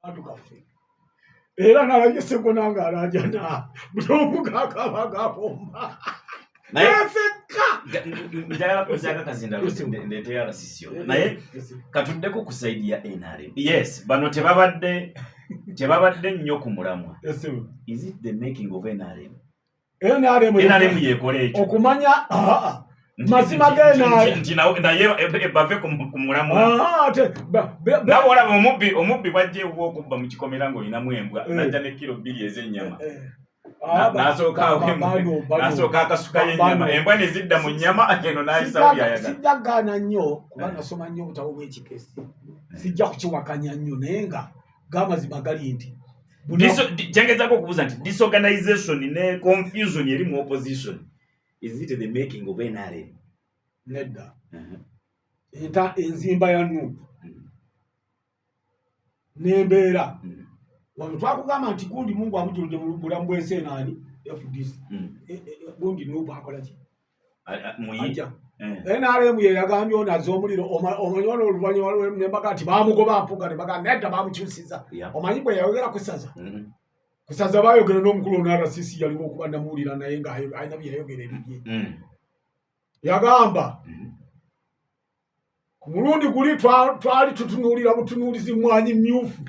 Bantu kaffe era nalabye Segona nga alajana, buli omu gakaba gabomba eseka. Njagala kuzaako akazindalo ndeeteyo abasisio, naye katuddeko ku side ya NRM. Yes, bano tebabadde nnyo ku mulamwa. Is it the making of NRM? NRM. NRM yekola ekyo. Okumanya mazima ga NRM. Nti naye bave ku mulamwa. Nawe olaba omubbi bwajja ewuwa okubba mu kikomera ng'olinamu embwa, najja ne kilo 2 ez'ennyama, nasooka akasukayo ennyama, embwa ne zidda mu nnyama eno, n'ayisawo byayagala. Sijja kugaana nnyo kuba nasoma nnyo obutabo bw'ekikesi, sijja kukiwakanya nnyo, naye nga gamazima gali nti Kyengezaako okubuuza nti disorganization ne confusion eri mu opposition, is it the making of NRM? Nedda. Enzimba ya NUP n'embeera wano twakugamba nti gundi Mungu amujuludde mu bulamu bw'ensi eno, ani, FDC, gundi NUP akola ki? Ajja NRM ye yagambye ono azza omuliro. Omanyi ono oluvannyuma nembaga nti bamugoba Mpuga, ne bagamba nedda, bamukyusiza. Omanyi bwe yayogera kusaza kusaza, bayogera n'omukulu ono RCC yaliwo okuba namuwulira, naye nga alina bye yayogera ebibye. Yagamba ku mulundi guli twali tutunuulira butunuulizi mwanyi myufu,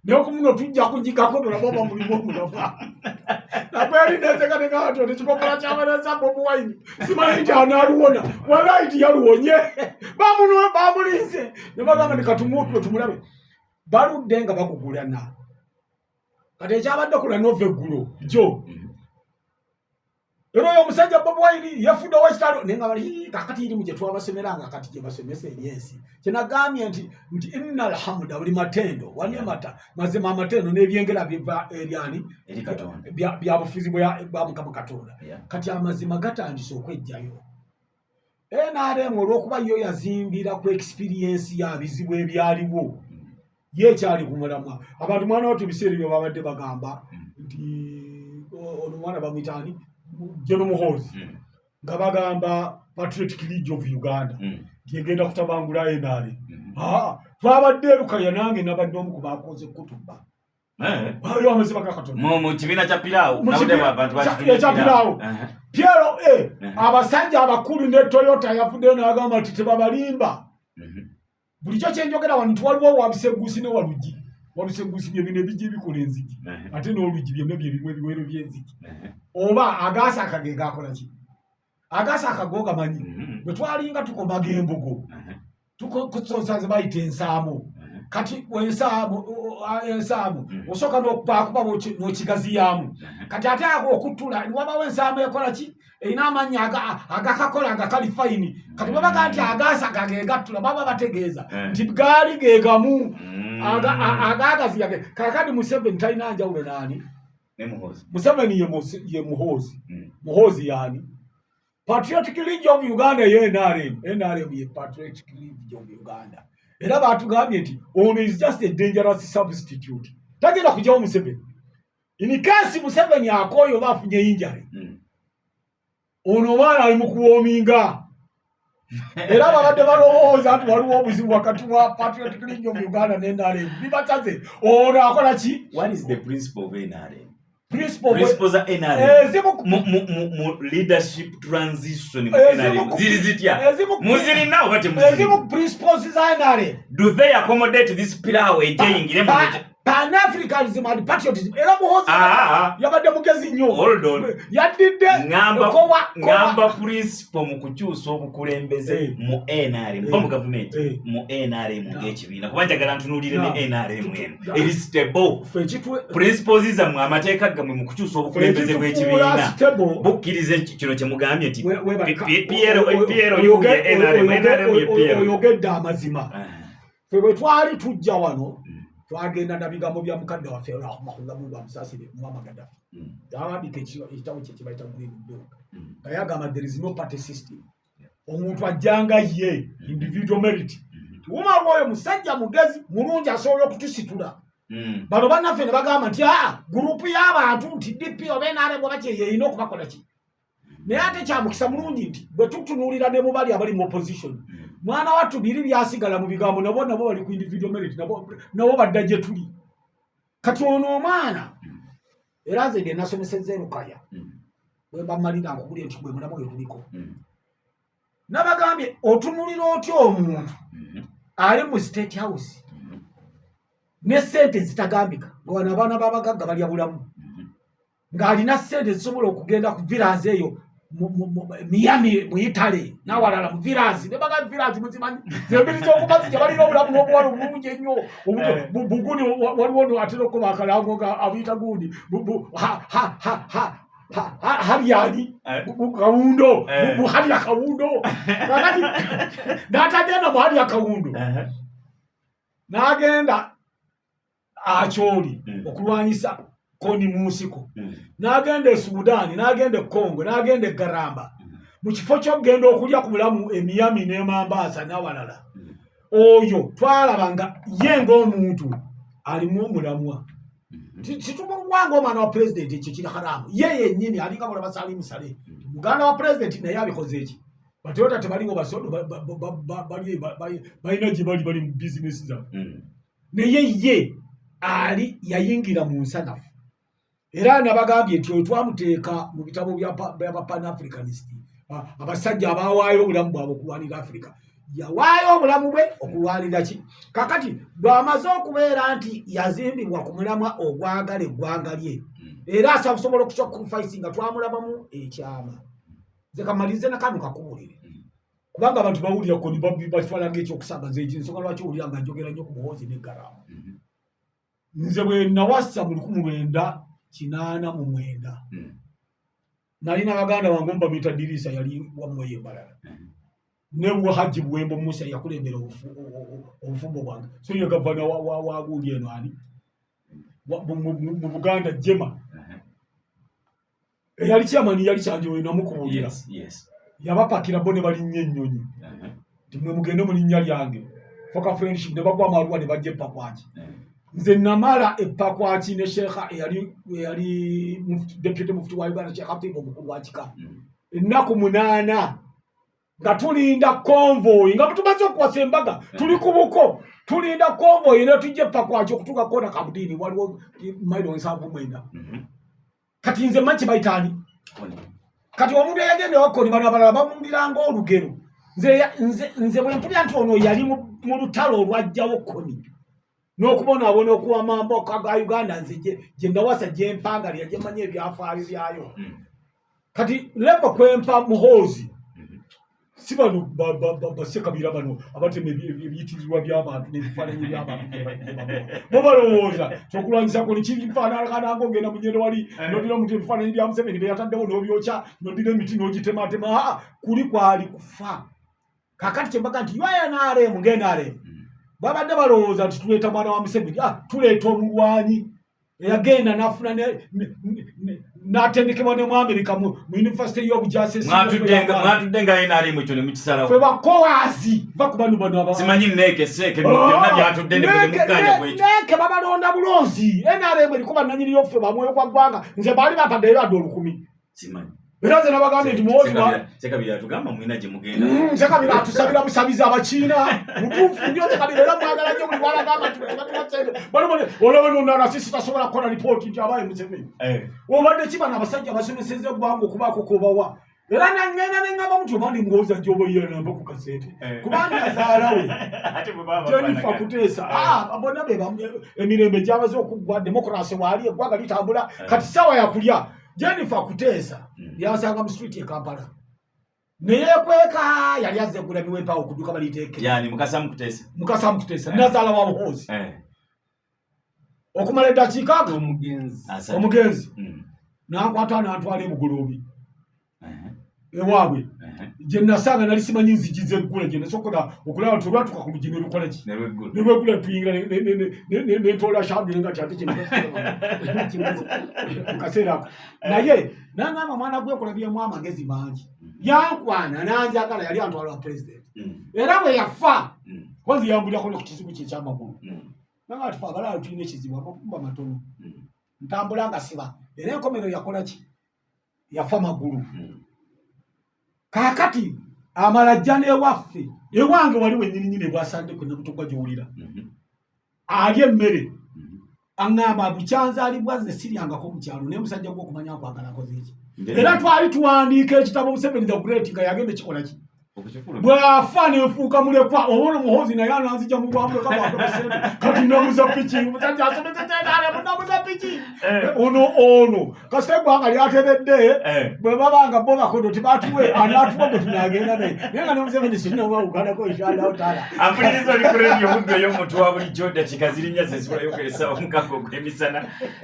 naye ku muno tujja kunyigako tulabe oba mulimu omulaba. Nakwerinezeka negamba nti ekikopola kyabaleza Bobi Wine, simanyi nti anaaluwona. Walayi tiyaluwonye, bamulinze ne bagamba nti katumutwe tumulabe. Baludde nga bagugulana. Kati ekyabadde ku Lanova eggulo jo, era oyo omusajja Bobi Wine yafudde owekitalo, naye nga bali kakati irimu gye twabasomera, nga kati gye basomesa eri ensi. Kyenagambye nti inna alhamda, buli matendo wanemata, mazima amatendo n'ebyengera biva eryani? Eri Katonda. Bya bufuzi bwa Mukama Katonda. Kati amazima gatandise okwejjayo. NRM olw'okuba yo yazimbira ku experience ya bizibu ebyaliwo, ye ekyali ku mulamwa. Abantu, mwana watu, ebiseera ebyo babadde bagamba nti ono mwana bamuyitaani, General Muhoozi, nga bagamba Patriotic League of Uganda nti egenda kutabangula NRM. Twabadde erukaya, nange nabadde omu ku bakoze kutuba ayo amazima ga Katonda. Mu kibiina kya piraawo. Mu Nabadde abantu bakitumye. Ekya piraawo. PLA, abasajja abakulu ne Toyota yavuddeyo n'agamba nti tebabalimba. Bulijjo kyenjogera wano nti waliwo wabisegusi ne walugi. Walusegusi bye bino ebijja ebikola enzigi, ate n'olugi byonna bye bimu ebiwero by'enzigi. Oba agaasaka ge gakola ki? Agaasaka go gamanyi? Bwe twalinga tukomaga embugo, tukososa bayita ensaamu. Kati ensaamu osooka n'okubakuba n'okigaziyaamu. Kati ate ako okuttula, wabawo ensaamu ekola ki, erina amannya agakakola nga kali fine. Kati babaga nti agaasaka ge gattula, baba bategeeza nti gaali ge gamu agaagaziya ge. Kakati Museveni talina njawulo naani? Ne Muhoozi. Museveni ye Muhoozi. Muhoozi yaani? Patriotic League of Uganda ye NRM. NRM ye Patriotic League of Uganda. Era batugambye nti ono is just a dangerous substitute, tagenda kujjawo Museveni. In case Museveni akooye oba afunye injury, ono omwana ali mu kuwoominga. Era babadde balowooza nti waliwo obuzibu wakati wa Patriotic League of Uganda ne NRM, bibasaze. Ono akola ki? What is the principle of NRM? Principle of- Principles za NRM Ezimu mu leadership transition mu Ezimu NRM ziri zitya? Muzirina oba temuzirina? Ezimu ku principles za NRM, Do they accommodate this pilawo ejeyingire mu Pan-Africanism and patriotism. Era Muhoozi yabadde mugezi nnyo. Hold on. Yaddidde Ngamba principle mu kukyusa obukulembeze mu NRM, va mu gavumenti, mu NRM ng'ekibiina, kuba njagala ntunuulire ne NRM eno eri stable. Ffe Principles zammwe, amateeka gammwe mu kukyusa obukulembeze ekitufuula bw'ekibiina stable bukkiriza kino kye mugambye nti PLU ye NRM, NRM ye PLU. Oyogedde amazima. Ffe bwe twali tujja wano, twagenda na bigambo bya mukadde waffe, rahimahullah, Mungu amusaasire, Muammar Gaddafi. Yawandiika ekitabo kye kibayita Green Book, nga yagamba there is no party system, omuntu ajjanga ye individual merit. Umar oyo musajja mugezi mulungi, asobola okutusitula. Bano bannaffe ne bagamba nti aa, group y'abantu nti DP oba NRM oba kyeyeyina okubakola ki. Naye ate kyamukisa mulungi nti bwe tutunuulira ne mubali abali mu opposition, mwana wattu, biri byasigala mu bigambo, nabo bali ku individual merit, nabo badda gye tuli. Kati ono omwana era nze nge nasomesezza erukaya bwemba malira nkugulye nti gwe mulamu we tuliko. Nabagambye otunulira otya omuntu ali mu State House ne sente zitagambika, nga wano abaana b'abagagga balya bulamu, ng'alina sente zisobola okugenda ku villas eyo Miami, mu Italy n'awalala mu villas, ne baga villas muzimanyi zembiri z'okumazi gye balina obulamu n'obuwala obulungi ennyo. Buguni waliwo no atera okuba akalango nga abuyita gundi haryani kawundo, buharya kawundo. Kakati n'atagenda mu harya kawundo, n'agenda Akyoli okulwanyisa Kony mu nsiko, n'agenda e Suudaani, n'agenda e Congo, n'agenda e Garamba, mu kifo ky'okugenda okulya ku bulamu e Miami ne Mambaasa n'awalala. Oyo twalaba nga ye ng'omuntu alimu omulamwa. Situmuwa ng'omwana wa pulezidenti, ekyo kiri haramu. Ye yennyini alinga bulaba Salim Saleh, muganda wa pulezidenti, naye abikoze eki. Batoyota tebaliwo, basodo balina gye bali, bali mu bizinesi zaabwe, naye ye ali yayingira mu nsanafu. Era nabagambye nti oyo twamuteeka mu bitabo byaba Pan-Africanist, abasajja abawaayo obulamu bwabwe okulwanira Africa. Yawaayo obulamu bwe okulwanira ki? Kakati bw'amaze okubeera nti yazimbibwa ku mulamwa ogwagala eggwanga lye, era asobola okusacrifice nga twamulabamu ekyama. Nze kamalirize nakano kakubuulire, kubanga abantu bawulira Kony bakitwala ngaekyokusaaga. Nze ensonga lwaki owulira nga njogera nnyo ku Muhoozi n'eggaramu, nze bwe nawasa mu 1989, nalina baganda bange, omu bamuyita Dirisa, yali wamweyo embalala, ne Hajji Buwembo Musa yakulembera obufumbo bwange. So ye gavana wa gundi eno ani mu Buganda, Jema, eyali chairman, yali Kyanjo namukubuulira. Yabapakira bo ne balinnya ennyonyi nti mwe mugende mu linnya lyange foka friendship, ne bagwa amaluwa ne bajja epakwaki. Nze namala epakwaki ne sheekha eyali deputy mufti wa Uganda, Sheekh Hatibu omukulu wa kika, ennaku 8 nga tulinda convoy, nga tumaze okuwasa embaga, tuli ku buko tulinda convoy ne tujja epakwaki okutuuka kona Kabudiini, waliwo mailo 79. Kati nze manyi kyebayitaani. Kati omuntu eyagenda ewa Kony, bano abalala bamuwuliranga olugero. Nze bwe mpulira nti ono yali mu lutalo olwajjawo Kony n'okubonaabona okuwamamboka ga Uganda, nze gye nawasa, gyempangalira, gyemanyi ebyafaayo byayo. Kati level kwempa Muhoozi, si bano basekabira bano abatema ebiyitirirwa by'abantu n'ebifaananyi by'abantu. Bo balowooza kyokulwanyisa Kony kifaanananga ogenda mugendo wali nodira omuntu ebifaananyi bya Museveni beyataddewo n'obyokya, nodira emiti n'ogitematema. Aa, kuli kwali kufa. Kakati kyembaga nti UNRM nga NRM babadde balowooza nti tuleeta mwana wa Museveni, tuleeta omulwanyi eyagenda nafuna n'atendekebwa ne mu Amerika mu university y'obujasi. Mwatudde nga NRM ekyo ne mukisalawo? Fe bakowaasi va ku bano bano. Simanyi neeke seeke byonna byatudde ne mukkanya ku ekyo. Neeke babalonda bulonzi. NRM eriko bannanyini yoffe bamwoyo gwa ggwanga. Nze baali bampaddeyo adde 1000. Simanyi. Era nze nabagambye nti Muhoozi Sekabira atugamba mwina gye mugenda. Sekabira atusabira busabizi abakiina, mutuufu nnyo Sekabira, era mwagala nnyo. Buli bwabagamba nti tebatuwa ssente bano olaba nonarasisi tasobola kukola lipooti nti abaye Museveni. Obadde ki bano abasajja basomeseza eggwanga okubaako kobawa? Era nangenda neŋŋamba muti oba ndi Muhoozi ajja oba yeyanamba ku kasente, kubanga azaala we Jennifer Kuteesa. Bonna be emirembe gyabaze okuggwa, demokrasi waali, eggwanga litambula, kati sawa yakulya. Jennifer Kuteesa yansanga mu street e Kampala neyekweka, yali azze egula biwempawo okuduka baliteeke. Yani Mukasa Mukuteesa? Mukasa Mukuteesa, nazaala wa Muhoozi. Okumala eddakiika omugenzi. Omugenzi nankwata nantwala ebugoloobi ewaabwe gye nasanga. Nali simanyi nzigi zeggula, gye nasokola okulaba nti olwatuka ku luggi nelukola ki, nelweggula, tuyingira netoola shabire nga kyate mu kaseera ako. Naye nangamba, mwana gwe kulabyemu amagezi mangi. Yankwana nanjagala, yali antwala wa president. Era bwe yafa, kozi yambulirako ne ku kizibu kye ekyamagulu. Nanga tufe abalala tulina ekizibu, amagumba matono, ntambula nga siba. Era enkomero yakola ki? Yafa magulu. Kaakati amala ajja n'ewaffe, ewange wali wennyininyini ebwasande kwe Nabutogwa gy'owulira, alya emmere. Aŋŋamba bukyanzaalibwa nze siryangako mu kyalo, naye musajja gwe okumanya nkwagala nkoze eki. Era twali tuwandiika ekitabo Museveni the Great nga yagenda ekikola ki, bw'afa nenfuuka mulekwa, oba ono Muhoozi naye ananzija mu bwamuleka bwakosente. Kati namuza piki, omusajja asomesese namuza piki. Ono kasita eggwanga lyateredde, bwe baba nga bo bakodo tebatuwe, anaatuwa gwe tunagenda naye, naye nga ne Museveni sinawawukanako, inshallahu taala. Ampuliriza, oli ku Radio Buddu ey'omuntu wa bulijjo. Dakiika zirinnya zezibulayo okugeresa 6 ogw'emisana.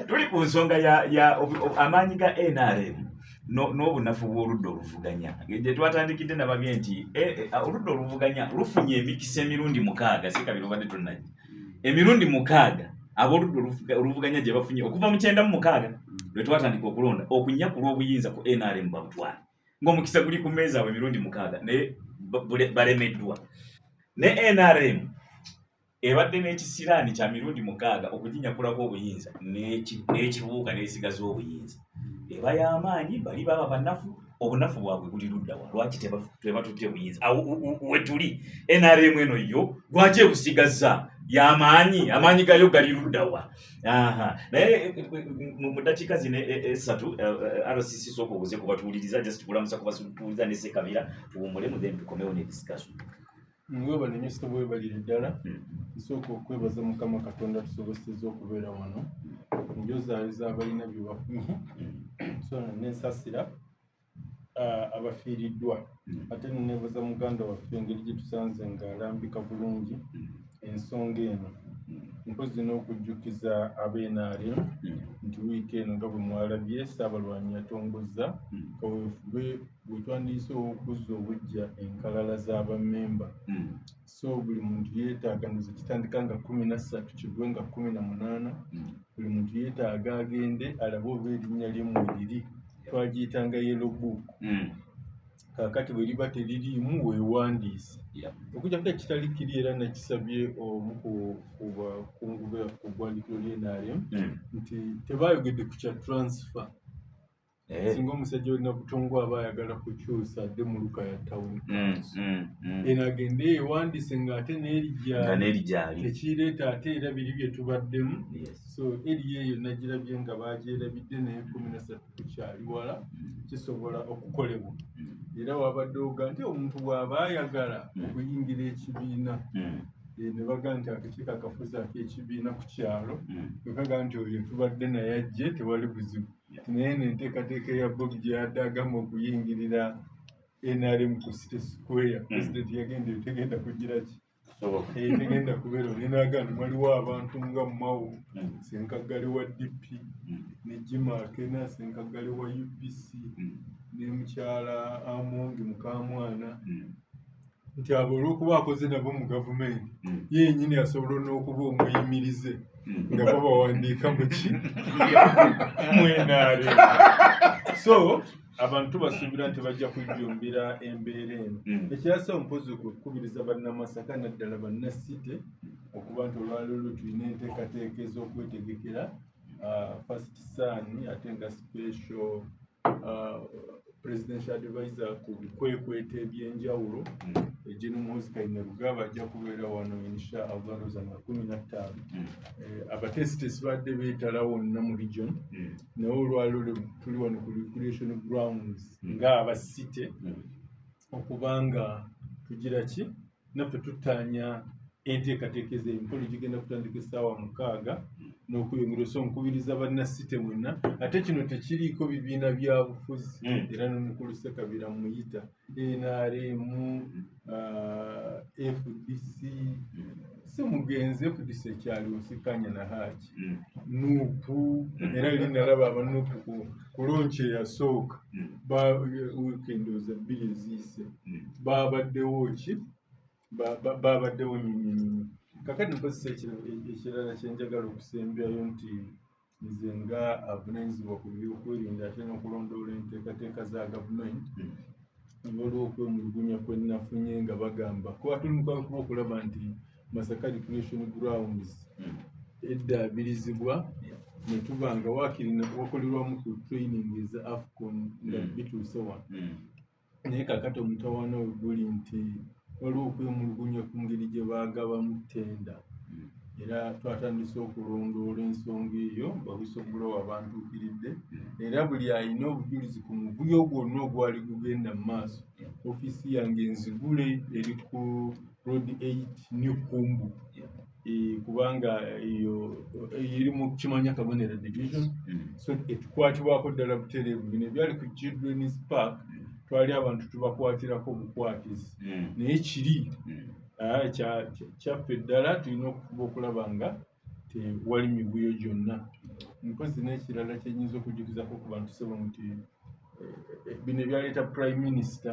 Tuli ku nsonga ya amaanyi ga NRM n'obunafu bw'oludda oluvuganya. Gye twatandikidde nababye nti oludda oluvuganya lufunye emikisa emirundi 6. Sekabira, obadde tonnajja, emirundi 6 ab'oludda oluvuganya gye bafunye okuva mu 96 lwe twatandika okulonda okunyakula obuyinza ku NRM babutwale, ng'omukisa guli ku mmeeza awo emirundi 6, naye balemeddwa. Ne NRM ebadde n'ekisiraani kya mirundi 6 okuginyakulako obuyinza, n'ekibuuka n'esigaza obuyinza. Eba y'amaanyi, bali baba banafu. Obunafu bwabwe buli ludda wa? Lwaki tebatutte buyinza? Awo we tuli. NRM eno yo lwaki ebusigazza y'amaanyi? Amaanyi gayo gali ludda wa? Aha, naye mu ddakiika zino 3, RCC, sooka obuze kubatuwuliriza, just kulamusa kubatuwuliriza ne Sekabira, tuwummulemu, then tukomewo ne discussion. Mwebale nnyo ssebo, weebalire ddala. Nsooka okwebaza Mukama Katonda tusobosezza okubeera wano. Njozaayoza abalina bye bafunye, so nensasira abafiiriddwa, ate neneebaza muganda waffe engeri gye tusanze ng'alambika bulungi ensonga eno. Mpozi n'okujjukiza ab'NRM nti wiiki eno, nga bwe mwalabye, Ssaabalwanyi yatongozza kaweefube bwe twandiyise ow'okuzza obuggya enkalala z'abammemba. So buli muntu yeetaaga, ndoza kitandika nga 13 kigwe nga 18, buli muntu yeetaaga agende alabe oba erinnya lye mwe liri. Twagiyitanga yellow book. Kaakati bwe liba teririimu, weewandiise. Okujjako ekitali kiri, era nakisabye omu ku bakungu ku ggwandikiro ly'NRM nti tebaayogedde ku kya transfer. Singa omusajja olina butongwa aba ayagala kukyusa adde mu Lukaya Town Council, eno agende yeewandiise ng'ate nga n'erigyali. Tekireeta ate era biri bye tubaddemu. So eriyo eyo nagirabye nga bagyerabidde, naye 13 kukyali wala, kisobola okukolebwa. Era wabadde oga nti omuntu bw'aba ayagala okuyingira ekibiina, ne bagaa nti akakiiko akafuzi ak'ekibiina ku kyalo bwe kagaa nti oyo tubadde naye ajje, tewali buzibu. Naye nenteekateeka eya Bobi gye yadde agamba okuyingirira NRM ku City Square, president yagenda eyo tegenda kugira ki? Tegenda kubeera. Olinaga nti waliwo abantu nga Mao, senkaggale wa DP, ne Jim Akena, senkaggale wa UPC, ne mukyala Amongi mukamwana, nti abo olw'okuba akoze nabo mu gavumenti, ye yennyini asobola n'okuba omuyimirize nga babawandiika muki mu NRM. So abantu basuubira nti bajja kujjumbira embeera eno. Ekirasa mpozi kwe kukubiriza Bannamasaka, naddala Bannasite, okuba nti olwaleero tulina enteekateeka ez'okwetegekera first son ate nga special presidential advisor ku bikwekweto ebyenjawulo, Gen Muhoozi Kainerugaba, ajja kubeera wano insha Allah, ndowooza nga 15. Abateesiteesi badde beetala wonna mu region, naye olwaleero tuli wano ku recreation grounds ng'abasite okubanga tugira ki, naffe tuttaanya enteekateeka ezo. Emikolo gigenda kutandika essaawa 6 n'okweyongera. So nkubiriza bannasite mwenna, ate kino tekiriiko bibiina bya bufuzi. Era n'omukulu Sekabira muyita, NRM, FDC, si mugenzi FDC ekyaliwo, sikanya na Haji, NUP. Era liri nalaba aba NUP ku launch eyasooka wiiki ndowooza 2 eziyise, babaddewo ki, babaddewo nnyo. Kakati nkozesa ekirala kyenjagala okusembyayo nti nze nga avunanyizibwa ku byokwerinda ate n'okulondoola enteekateeka za gavumenti, waliwo okwemulugunya kwe nafunye nga bagamba kuba tuli mukakuba okulaba nti Masaka Recreation Grounds eddaabirizibwa ne tuba nga waakiri wakolerwamu ku training eza AFCON nga bituuse wano. Naye kakati omutawaana we guli nti waliwo okwemulugunya ku ngeri gye baagabamu ttenda. Era twatandise okulondoola ensonga eyo, ba whistleblower bantuukiridde, era buli alina obujulizi ku muvuyo gwonna ogwali gugenda mu maaso, ofiisi yange nzigule eri ku Road 8 New Kumbu, kubanga eyo eri mu Kimanya Kabonera division. So etukwatibwako ddala butereevu. Bino ebyali ku Children's Park, twali abantu tubakwatirako bukwatizi, naye kiri kyaffe ddala, tulina okufuba okulaba nga tewali mivuyo gyonna. Mpozi n'ekirala kyenyinza okujjukizako ku bantu, sebo, nti bino ebyaleeta Prime Minister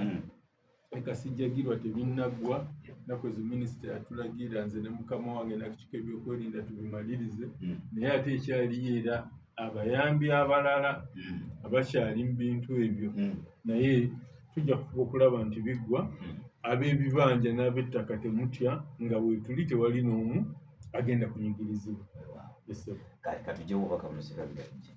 ekasijjagirwa tebinnaggwa. Nnaku ezo minisita yatulagira nze ne mukama wange n'akakiiko ebyokwerinda tubimalirize, naye ate ekyaliyo era abayambi abalala abakyali mu bintu ebyo, naye tujja kufuba okulaba nti biggwa. Ab'ebibanja n'ab'ettaka temutya, nga weetuli tewali n'omu agenda kunyigirizibwa. Kale katugyewo obubaka buno. Sirabira tujje.